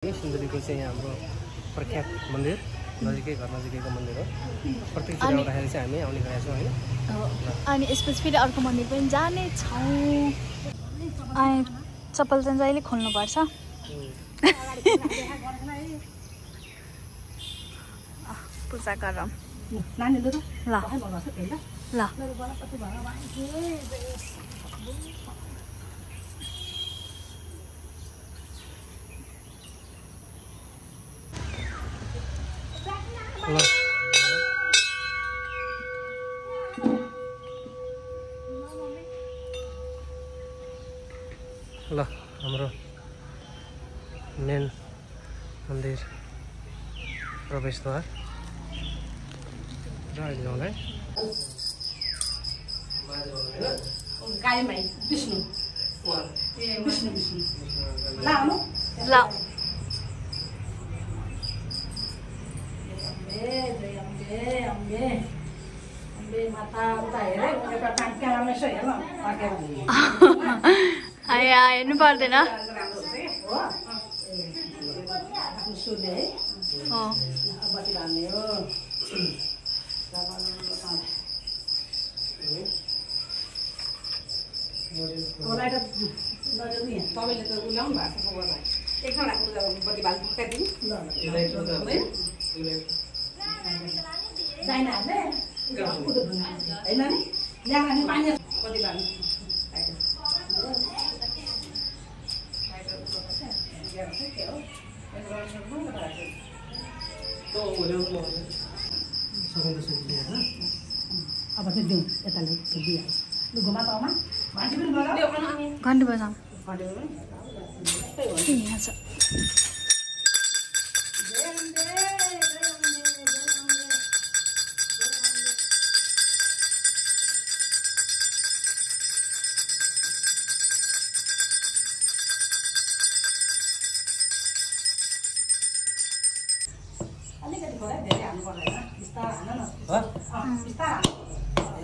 सिन्धुलीको चाहिँ हाम्रो प्रख्यात मन्दिर नजिकै घर नजिकैको मन्दिर हो। प्रत्येक जग्गा आउँदाखेरि चाहिँ हामी आउने गरेका छौँ हैन। अनि यसपछि फेरि अर्को मन्दिर पनि जाने छौँ। अनि चप्पल चाहिँ जहिले खोल्नुपर्छ। पूजा गरौँ ल ल। ल हाम्रो मेन मन्दिर प्रवेशद्वार र अहिले जाउँला है। ल हेर्नु पर्दैन। अब चाहिँ दिउँ यताले दिइहाल्छ लु घुमा त आमा घन्टी बजाउँ यहाँ छ।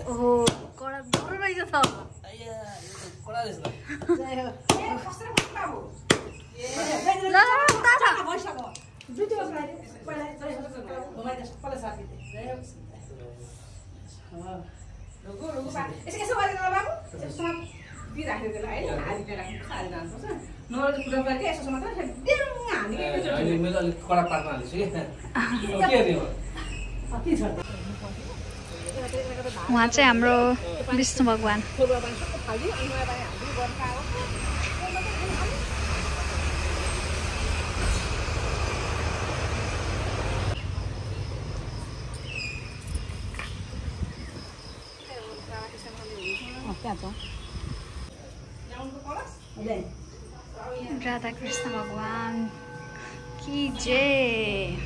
ओहो कडा बुढो रहेछ त। उहाँ चाहिँ हाम्रो विष्णु भगवान। राधा कृष्ण भगवान की जय।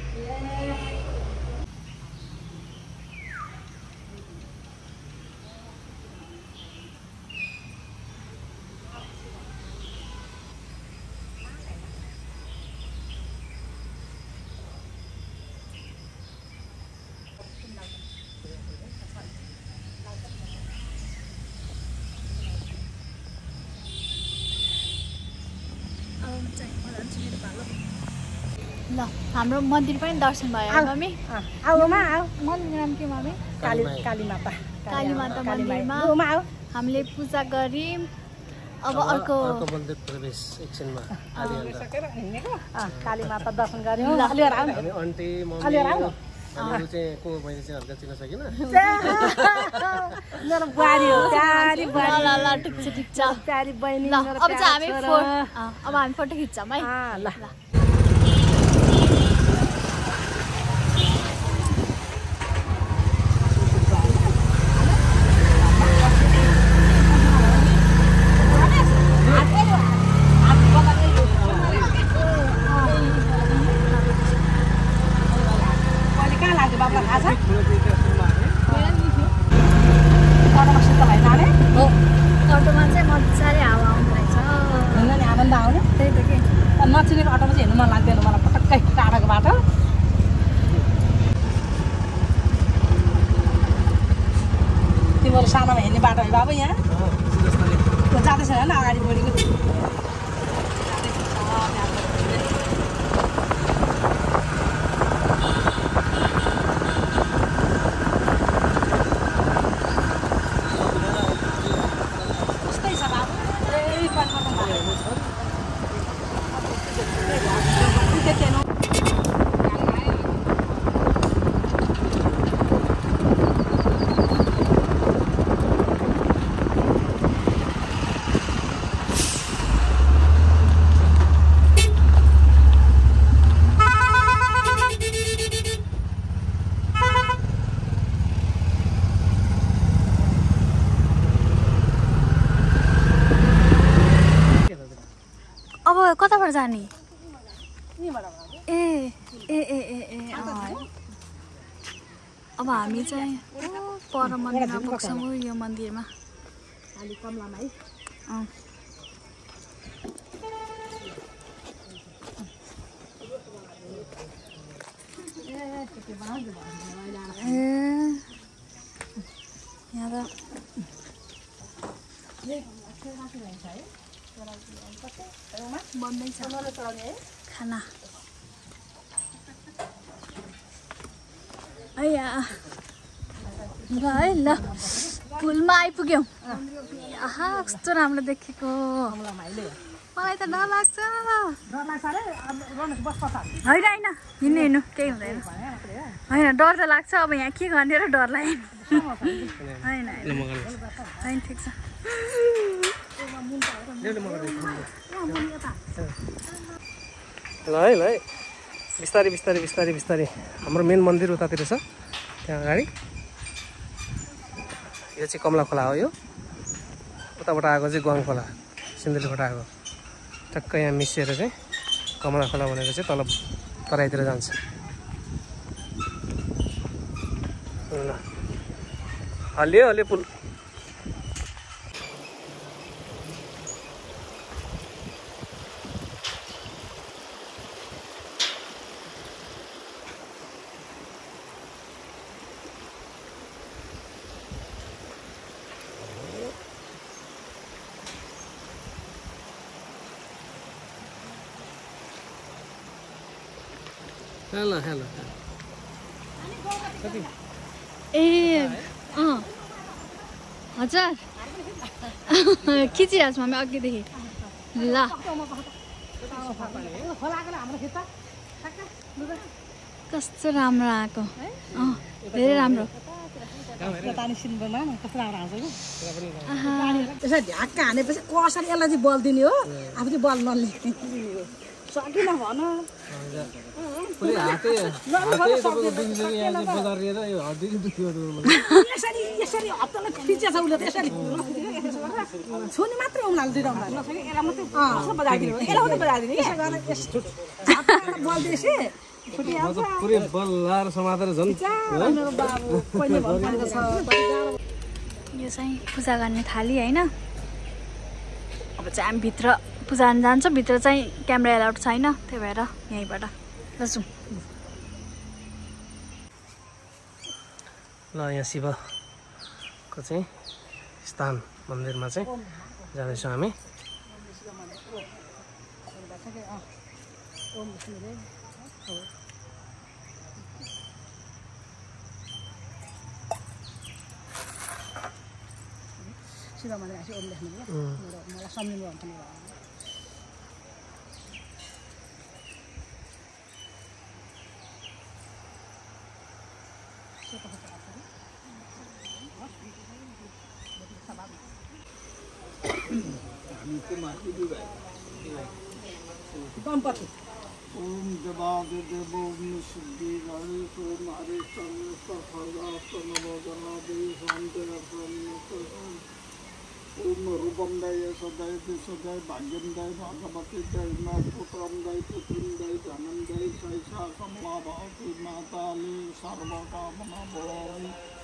ल हाम्रो मन्दिर पनि दर्शन भयो मम्मी। मन्दिर नाम के मम्मी? काली माता मन्दिरमा हामीले पूजा गर्यौँ। अब अर्को मन्दिर प्रवेश एकछिनमा काली माता दर्शन गर्यौँ। हामी आन्टी मम्मी हामीहरू चाहिँ को मैले चाहिँ हल्का चिन्न सकिन। मेरो बुहारी हो प्यारी बुहारी। ल ठिक छ प्यारी बहिनी। अब चाहिँ हामी फोटो खिच्छौँ है। ल अटोमा चाहिँ मजाले हावा आउँदो रहेछ। आनन्द आउने त्यही त के नचिनेको अटोमा चाहिँ हेर्नु मन लाग्दैन मलाई पटक्कै टाढाको बाटो। तिमीहरू सानोमा हेर्ने बाटो है बाबु यहाँ जाँदैछ होइन अगाडि बढेको खेतेनो अब कताबाट जाने ए ए ए ए ए अब हामी चाहिँ पर मन्दिरमा पुग्छौँ यो मन्दिरमा यहाँ बन्दैछ खाना ल है ल पुलमा आइपुग्यौँ आहा कस्तो राम्रो देखेको मलाई त डर लाग्छ होइन होइन हिँड्नु हिँड्नु केही हुँदैन होइन डर त लाग्छ अब यहाँ के गर्ने र डर लाग्यो होइन होइन ठिक छ ल है बिस्तारै बिस्तारै बिस्तारै बिस्तारै हाम्रो मेन मन्दिर उतातिर छ त्यहाँ अगाडि यो चाहिँ कमला खोला हो यो उताबाट आएको चाहिँ ग्वाङ खोला सिन्धुलीबाट आएको टक्क यहाँ मिसिएर चाहिँ कमला खोला भनेको चाहिँ तल तराईतिर जान्छ ल हल्लियो हल्लियो पुल हेलो हेलो ए हजुर खिचिरहेको छु मम्मी अघिदेखि ल कस्तो राम्रो आएको धेरै राम्रो यसरी ढ्याक्का हानेपछि कसरी यसलाई चाहिँ बल दिने हो आफू चाहिँ बल नलिने सकिन भन यसरी यसरी हप्तालाई खिचेछ उसले त यसरी छुनी मात्रै उनीहरूले दुईवटा बजाइदिनु यसलाई मात्रै बजाइदिने बल दिएपछि पुरै बल लाएर समातेर झन् यो चाहिँ पूजा गर्ने थाली होइन अब चाहिँ हामी भित्र पूजा गर्न जान्छ भित्र चाहिँ क्यामेरा एलाउड छैन त्यही भएर यहीँबाट ल जाउँ ल यहाँ शिवको चाहिँ स्थान मन्दिरमा चाहिँ जाँदैछौँ हामी शिव मन्दिर आएपछि ओम लेख्नु मलाई सम्झिनु भन्छ गणपति ओम देवादेव सिद्धि ओम हरे ओम रूपम दय सदय सदय भाग्यम दय भागवती दय पुत्रम दय पुत्रीम दय धनम दय सैषा कमला भवती माताली सर्वकामना भवती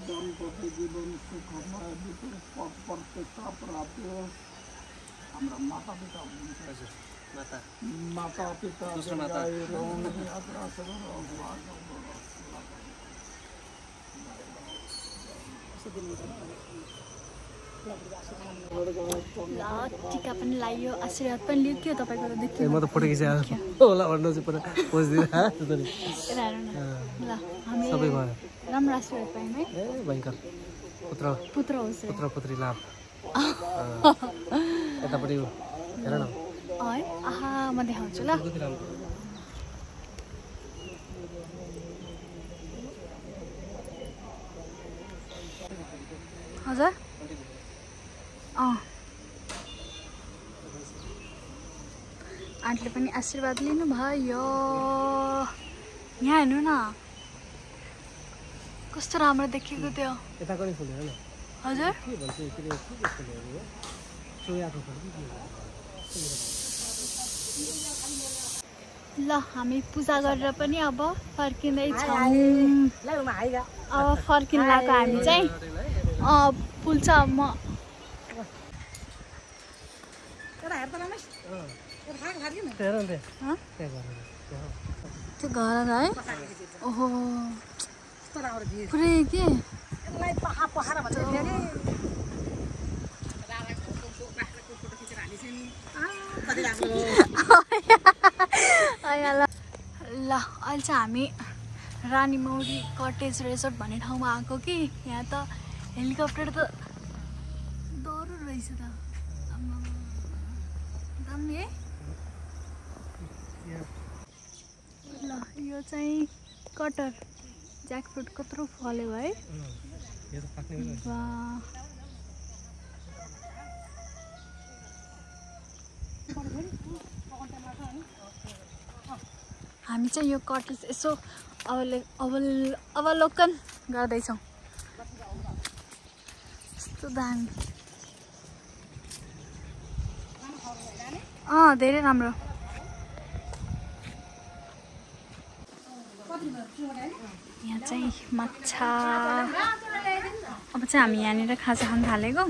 दंपति जीवन सुखमय प्रतिष्ठा प्राप्त हमारा माता पिता माता पिता टिका पनि लगायो आशीर्वाद पनि लियो के तपाईँको त देखियो म त फोटो खिचाएको होला भन्नु चाहिँ पुरा पोज दिएर ल हामी सबै भयो राम्रो आशीर्वाद पायौँ है ए भयङ्कर पुत्र पुत्र होस् पुत्र पुत्री लाभ यतापट्टि हेर न है आहा म देखाउँछु ल हजुर आन्टीले पनि आशीर्वाद लिनु भयो। यहाँ हेर्नु न कस्तो राम्रो देखेको त्यो। यताको नि फुल हेर्नु हजुर के भन्छ यसले के फुलहरु हो सोयाको फुल के ल हामी पूजा गरेर पनि अब फर्किँदैछौँ। अब फर्किन लागेको हामी चाहिँ पुल्छ म त्यो घर है ओहो पुरै के ल अहिले चाहिँ हामी रानीमौरी कटेज रेजोर्ट भन्ने ठाउँमा आएको कि यहाँ त हेलिकप्टर त डर रहेछ त दामी है। ल यो चाहिँ कटर ज्याकफ्रुट कत्रो फल्यो है। हामी चाहिँ यो कटेज यसो अवलोकन गर्दैछौँ। यस्तो दामी धेरै राम्रो। यहाँ चाहिँ माछा अब चाहिँ हामी यहाँनिर खाजा खान थालेको।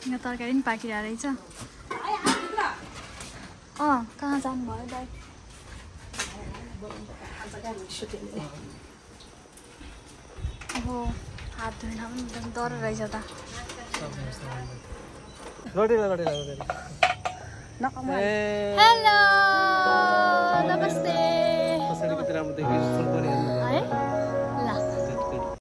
यहाँ तरकारी पनि पाकिरहेको रहेछ। कहाँ जानुभयो दाइ? अब हात धुइन पनि डर रहेछ त। हेलो नमस्ते। कसरी कति राम्रो देखियो फुल पनि है